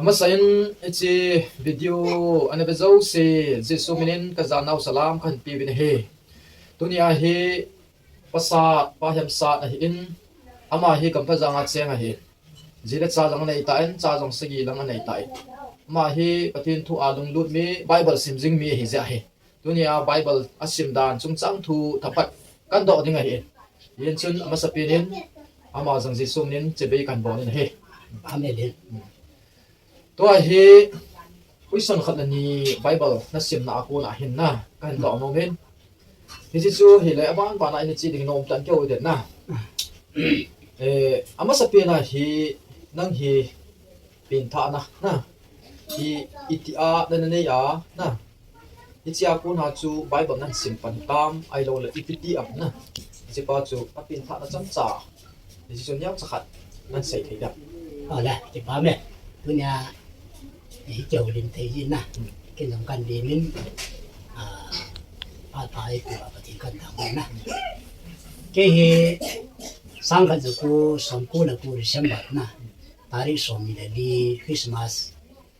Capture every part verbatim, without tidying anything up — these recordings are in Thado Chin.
Amasain hiche video ana ve jouse, Jesu minin kajana u salam kahin peuvin ahi. Tunia hi pasal, Pa Hemsat ahin, ama hi Kamphaijang a cheng ahi. Ji le cha jong anei tan, cha jong sagi lang anei tan. Ama hi Pathen thu a lunglut mi, Bible sim jing mi ahi jeh ahi. Tunia Bible asim dan chungchang thu thakhat kahin doh ding ahi. Hijeh chun amasapen in, ama jong Jesu minin chibai kahin bol in ahi. Amen. Tua hi, question khat le ni Bible nasimna a kon a hin na, kahin doh nom in. Hiche chu hileh aban ban a ina che ding nom tan keu den na. Eh, amasapen a hi, nang hi, penthahna, na. I, itia, na, nanei a, na. Hichea kona chu Bible nahin sim pan hitam, ahilouleh ipi ti ham na. Hiche pa chu apenthahna chomcha. Hiche chu neocha khat nahin sei thei dem? Ole, kipa me. Tunia, eh, kihoulim thei jin na. Hmm. Kei jong kahin lim in, ah, phat pha eipeh uva Pathen kahin thangvah in na. Kei hi sang khat ja ko som ko le ko December na. Tarik som ni le li Christmas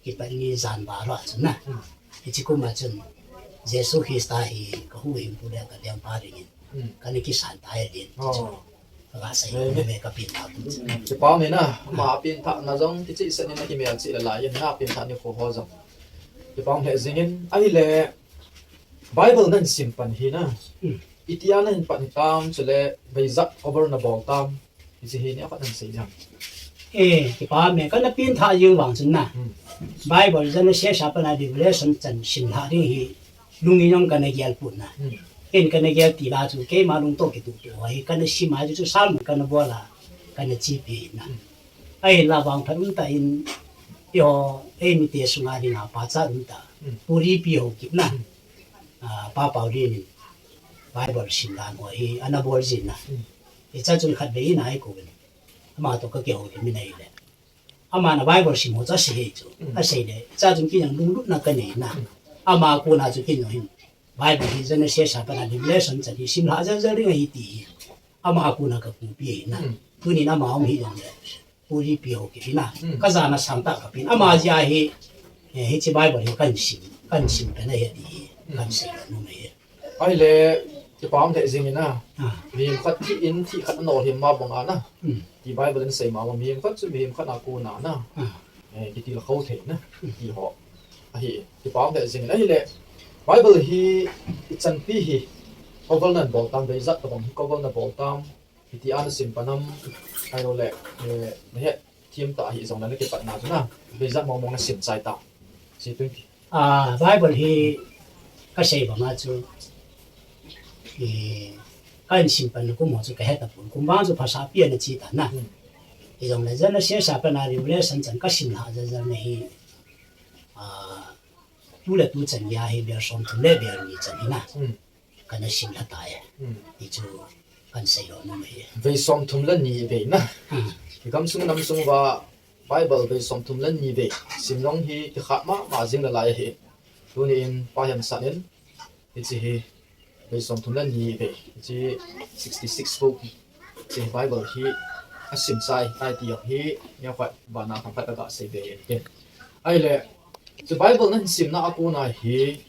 kipat ni jan ba lou a chun na. Hmm. Hiche kum a chun Jesu Christa hi kahuhhingpu le kalengpa dingin, hmm, kana kisan tai din. Oh. Kaga sei, eh, me, me kapenthah pu. Kipa me na, ama penthahna jong kicheh sah in na kimelchih le lai in na penthah nikho ho jong. Kipa me jing in, ahileh Bible nahin sim pan hi na. Hmm. Itia nahin pan hitam chule beijat cover nabol tam. Hiche hi neokhat nahin sei ding ham? Eh, kipa me, kana penthah jing vang chun na. Hmm. Bible Genesis a pat a Revelation chan sim lha ding hi lung in jong kana gel pon na. Hmm. Ken kana gel ti la chu keima lungtoh kituh tuh hi kana sim a chu Psalm kana bol a kana chepi na. Hmm. Ahinla vangphat umtah in eiho, eimite sunga dinga pachat umtah. Hmm. Pu Ripi Haokip na. Hmm. Ah, Pa Paulin in Bible sim dan ho hi ana bol jin na. Hmm. Hichea chun khatvei in eikou in. Ama toh kakihoulim in ahileh, aman a Bible sim ho chu asei hi chu. Hmm. Asei le, hichea chun kei jong lunglutna kanei na. Hmm. Ama kona chu kei jong hin Bible hi Genesis a pat a Revelation chan hi sim lha jel jel ding ahi ti hi ama kona kapuipi ahi na. Hmm. Tunin ama hung hi jongleh, Pu Ripi Haokip hi na. Hmm. Kajana sangtah kapen. Ama jeh a hi, eh, hiche Bible hi kahin sim, kahin sim pen ahi ti hi, hmm, kahin sei nom ahi. Ahileh, kipa me jing in na. Ah. Mihem khat thi in, thi khat anol hi ma bang a na. Hmm. Ti Bible in asei ma bang, mihem khat chu mihem khat a kona na. Ah. Eh, kitilkhou thei na. Hmm. Ti ho. Ahi, kipa me jing in. Ahileh, Bible hi ichanpi hi cover nabol tam, beijat tobang hi cover nabol tam. Hitia nasim pan ham, ahilouleh, eh, nahet them tah hih jongleh nakipatna chu na, beijat mong mong nasim chai tam. Hiche twenty. Ah, Bible hi kasei banga chu, eh, kahin sim pan kum ho chu kahe tapon. Kum vang chu phasah pi ana che tan na. Hmm. Hijongleh Genesis a pat a Revelation chan kasim lha jel jel na hi, ah, tu le tu chan geiya hi bel som thum le bel ni chan hi na. Hmm. Kana sim lha tai. Hmm. Ti chu kahin sei lou nom ahi. Vei som thum le ni vei na. Hmm. Igamsung namsung uva Bible vei som thum le ni vei sim jong hi kikha mama jing nalai ahi. Tunin Pa Hemsat in hiche hi vei som thum le ni vei, hiche sixty-six book, hiche Bible hi asim chai tai ti jong hi neokhat bana themkhat kaga sei be in. Ahileh, hiche Bible nahin simna a kona hi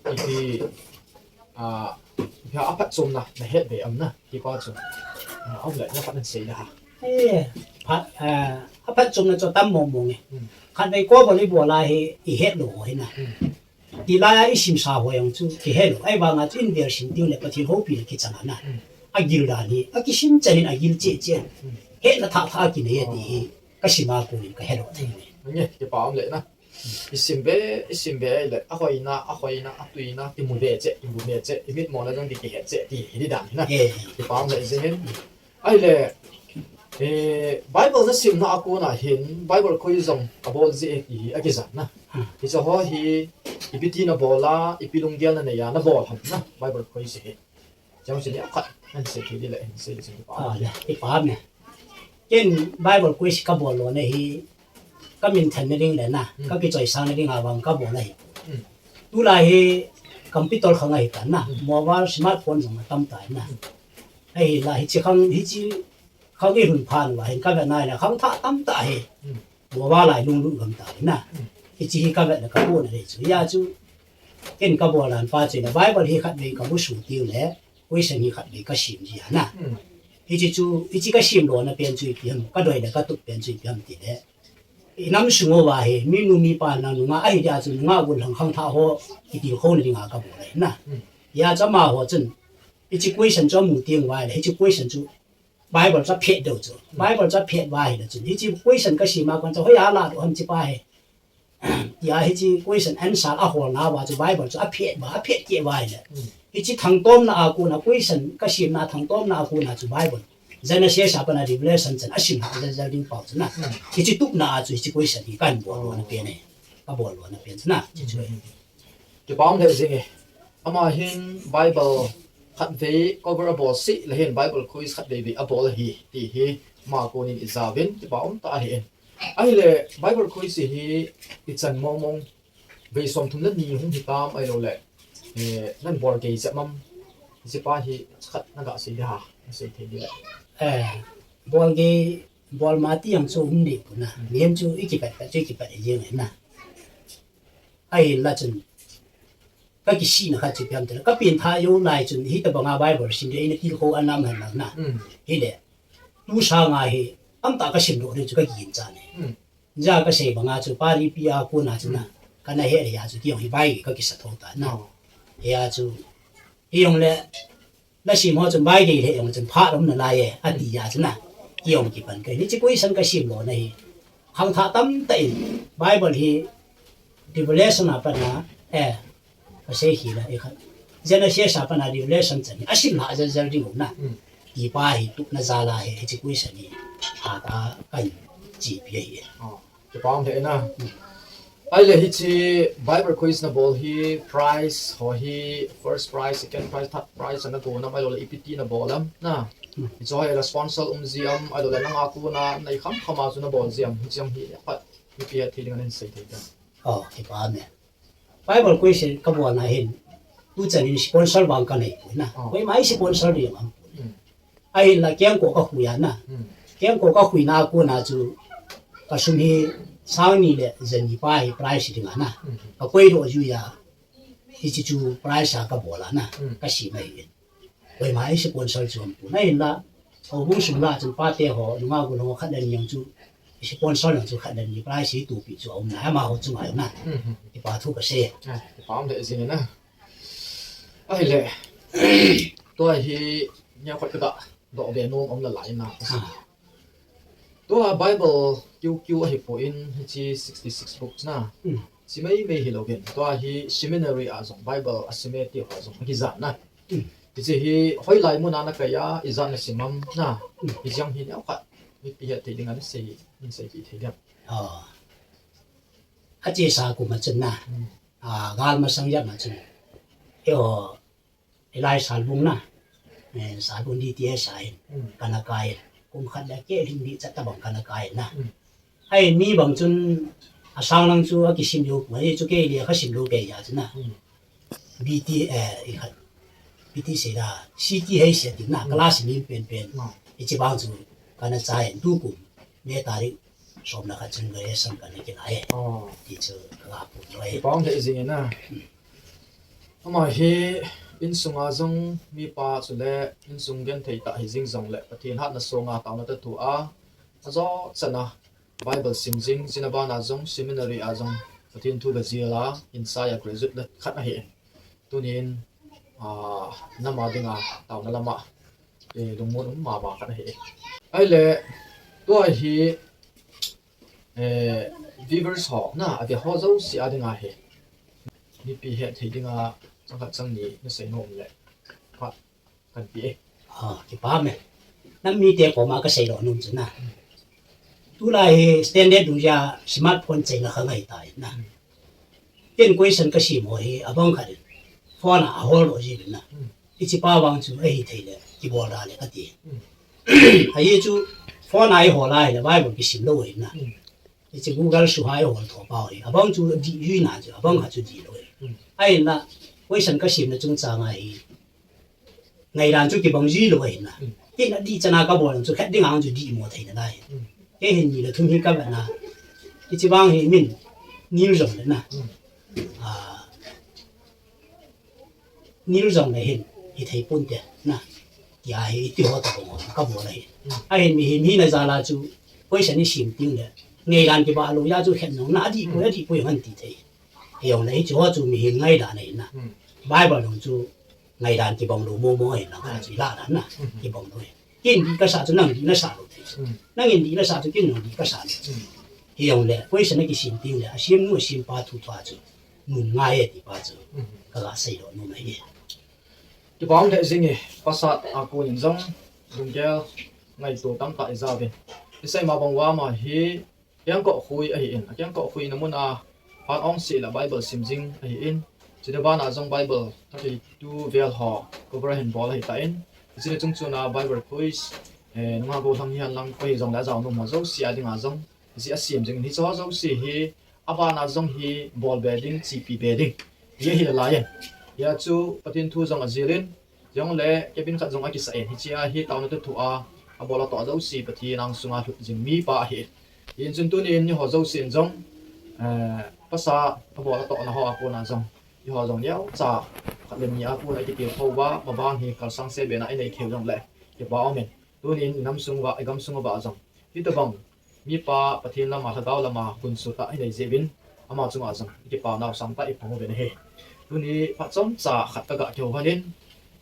ipi, ah, ipi aphatchomna nahet be ham na, ti pa chu. Ah, aum leh, neokhat nahin sei na ha. Eh, phat, ah, aphatchomna chu atam mong mong e. Hmm. Khatvei cover ibol a hi ihet lou ho hi na. Hmm. Tilai a isimsa ho jong chu kihe lou. Ahivanga chu in vel sim ding le Pathen houpina kichang a na. Hmm. Agil dan hi, akisim chan in agil cheh cheh. Hmm. Hetna thah thah akinei e ti hi kasim a konin kahe lou thei e. Nge, kipa um le na. Isim be, isim be ahileh, ahoina, ahoina, atuina, kimu be cheh, kimu be cheh, imitmo na jong kihe cheh ti hi dan hi na. Eh. Kipa um le jing in. Ahileh, eh, Bible nasimna a kona hin, Bible khoi jong abol ji e ti hi akijah na. Hmm. Hiche ho hi, ipi ti nabol a, ipi lunggel nanei a, nabol ham na, Bible khoi ji hi. Chang sini akhat, nahin sei thei ding le, nahin sei ding pa. Ah, le, kipa me. Ken Bible quiz kabol lona hi, kaminthanna ding le na, hmm, kakichoisangna ding a vang kabol ahi. Hmm. Tulai hi computer khang ahi tan na, hmm, mobile smartphone jong atam tai na. Hmm. Ahinla hiche khang, hiche khang ilhun phat uva hin kavet na le khang thah tamtah ahi. Hmm. Mo va lai lunglut gam ta na. Hichi hi ka vet le ka pon le chu. Ya chu ken ka bol dan pa chu le Bible hi khat vei ka bu su ti le question hi khat vei ka sim ji na. Hichi chu, hichi ka sim lo na pen chu ipi ham, ka doi le ka tup pen chu ipi ham ti le. I nam sung uva hi, mi nu mi pa na nunga ahi dia chu nunga gun lang khang tha ho, i til kho na dinga ka bol le na. Ya cha ma ho chun, hichi question chu mu tiang vai le, hichi question chu Bible cha phet deu chu. Bible cha phet vai le chun. Hichi question ka sim a kon cha hoi a la do ham chi pa he. Ya hichi question answer a hol na va chu Bible chu a phet va, a phet ke vai le. Hichi thangtom na a kon a question ka sim na thangtom na a kon a chu Bible. Genesis a pana Revelation chan a sim ha jal jal ding pau chu na. Hichi tup na a chu hichi question hi kan bol lo na pen e. Ka bol lo na pen chu na. Chi chu. Kipa um le jing e. Ama hin Bible khat vei cover a bol si le hin Bible quiz khat vei vei a bol hi ti hi ma konin i ja vin kipa um ta hi. Ahile Bible quiz hi i chan mong mong vei som thum le ni hung hi tam ai lo le. Eh, nan bol kei se mam. Si pa hi khat na ga sei de ha. Na sei thei de. Eh, bol kei, bol ma ti yang chu um ni ku na. Ni chu i kipat, pat chu i kipat i jing na. Ahi la chun. Ka kisina kha chu piam te. Ka pin tha yo lai chun hi ta banga Bible sim de ina til kho anam han na. Hi le. Tu sa nga hi. Am ta ka sim lo de chu ka kin cha ne. Ja ka sei banga chu pa ri pi a ku na chu na. Ka na he le ya chu ki yong hi bai ka kisa tho ta na. Ya chu. Hi yong le. Na sim ho chun bai gei le yong chun pha rom na lai e, a ti ya chun na. Ki yong ki pan kai. Ni chi question ka sim lo na hi. Khang tha tam ta in. Bible hi Revelation a pan na. Eh. Ka sei hi la e kha. Genesis a pan na Revelation chan. A sim la jal jal ding na. Ki pa hi tu na ja la he. Chi question hi. Ha ka kan chi pi hi. Kipa um le na. Ahile hichi Bible quiz na bol hi prize ho hi first prize, second prize, third prize ana go na mai lo le ipi ti na bol am na. Hichi ho hi la sponsor um ji am ai lo le nang a ku na nei kham kham a chu na bol ji am hichi am hi pat mi pi thei ding anen sei thei ta. Oh, kipa me. Bible quiz ka bol na hin. Tu chan in sponsor bang ka nei pu na. Koi mai sponsor di am. Ahin la kiang ko ka khui a na. Kiang ko ka khui na ko na chu ka sum hi sang ni le jan ni pa hi prize ding a na. Ka koi do ju ya. Hi chi chu prize a ka bol a na. Ka si mai in. Koi ma hi sponsor chu am pu na hin la. Ho bung sum la chu pa te ho nunga gu lo khat le ni yang chu. Sponsor yang chu khat le ni prize hi tu pi chu a um na ma ho chu ngai na. Kipa thu ka se. Kipa um le jing na. Ahile, tua hi nia khat ka doh ve nom om la lai na. Tua Bible kiu kiu ahi po in hichi sixty six books na. Chi mai mai hi lo gen. Tua hi seminary a jong Bible a sime ti ho jong hi jan na. Hichi hi hoi lai mun a na kai a i jan na simam na. Hi jang hi nia khat mi pi het thei ding a na sei, in sei pi thei ding. A chi sa ku ma chun na. A, gal masang jat ma chun. Eiho, Eli Salbung na. Eh, Salbung D T S a hin. Kana kai. Kum khat le ke lim di chat ta bang kana kai na. Ai mi bang chun a sang lang chu a kisim lou, mai chu ke lia ka sim lou ke ya chu na. B T, eh, i khat. B T se da, C T H se ti na, class mi pen pen. I chi bang chu kana chai tu kum. Ne tarik som na khat chun graduation kana kilai. Ti chu ka ga pu loi. Bang thei jing na. Ama hi insunga jong mipa chu le insung genthei tah hi jing jong le Pathen hatna sunga taona ta thu a, ajo chana Bible sim jing, china bana jong seminary a jong Pathen thu ga jil a, insung a graduate le khat ahi. Tunin, ah, nama dinga taona lama, eh, lungmon um mama khat ahi. Ahile, tua hi, eh, viewers ho, na, ave ho jouse a dinga hi. Mipi het thei dinga, chang khat chang ni, na sei nom le. Khat, kan pi e. Ah, kipa me. Nam mite koma ka sei lo nom chu na. Tulai hi standard dung ja smartphone chei na kha ngai tai na. Ken question ka sim ho hi abang khat in. Phone a hol lo ji na. I chi pa vang chu ahi thei le, kibol da le ka ti. Ahi chu phone a i hol a hi le Bible kisim lo hi na. I chi Google su ha i hol tho pa hi. Abang chu di yui na chu, abang khat chu di lo hi. Ahi na question ka sim na chung chang a hi. Ngai dan chu kibang ji lo ahi na. Ken a di chana ka bol chu khat ding ang chu di mo thei na lai. Ke hin ni le thum hi ka ba na. Hiche vang hi min Neil jong le na. Ah, Neil jong le hin, hithei ponte na. Tia hi iti ho tabang ho kabol ahi. Ahin mihem hina jal a chu, question isem teng le, ngaidan kibah lou jeh a chu khen nung na, adih poi, adih poi ngan ti thei. Hijongle hiche ho chu mihem ngaidan ahi na. Bible jong chu ngaidan kibang lou momo ahi na, khat chu ilah dan na, kibang lou ahi. Ken dih kasah chu nang dih nasah lou thei. Nangin dih nasah chu ken jong dih kasah lou. Hijongle question akisem teng le, asemnu asempa thu thua chu, nun ngai e ti pa chu, kaga seidoh nom ahi. Kipa um lheh jing e, pasat a kon in jong, lunggel ngaito tamtah ijauvin. Isei ma bang uva ama hi, kengkoh khui ahin, akengkoh khuina mun a, phat ong seh le Bible sim jing ahin, chule bana jong Bible thirty-two vel ho cover ahin bol ahitan, chule chungchon a Bible quiz, eh, nungah gollhang hihen lang, koi hijongle ajao nom ho jouse a dinga jong, hiche asem jing in, hiche ho jouse hi, abana jong hi bol be ding, chepi be ding, hi ahi nalai in. Hia chu Pathen thu jong ajil in, hijongle cabin khat jong akisah in, hichea hi taona toh thua abol atoh jouse Pathen angsunga lhut jing mipa ahi. Hichun tunin eiho jousen jong, eh, pasat abol atohna hoa kona jong, eiho jong neocha khat le ni a kona ikitilkhou uva, mabang hi kalsang seh bena inei theiu jongle, kipa umin. Tunin inam sung uva, igamsung uva jong, hitobang mipa Pathen lama, lhagao lama gunsuh tah inei jeh uvin, ama chunga jong ikipanau sangtah iphong uvin ahi. Tuni phat chomcha khat kaga kihou lhonin,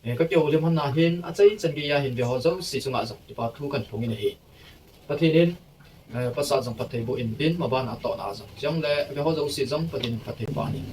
eh, kakihoulim lhon a hin, achaichan geiya hin veho jouse chunga jong kipa thu kahin phongin ahi. Pathen in, eh, pasat jong phatthei boh intin, mabana atohna jong, hijongle veho jouse jong Pathen in phatthei peh in.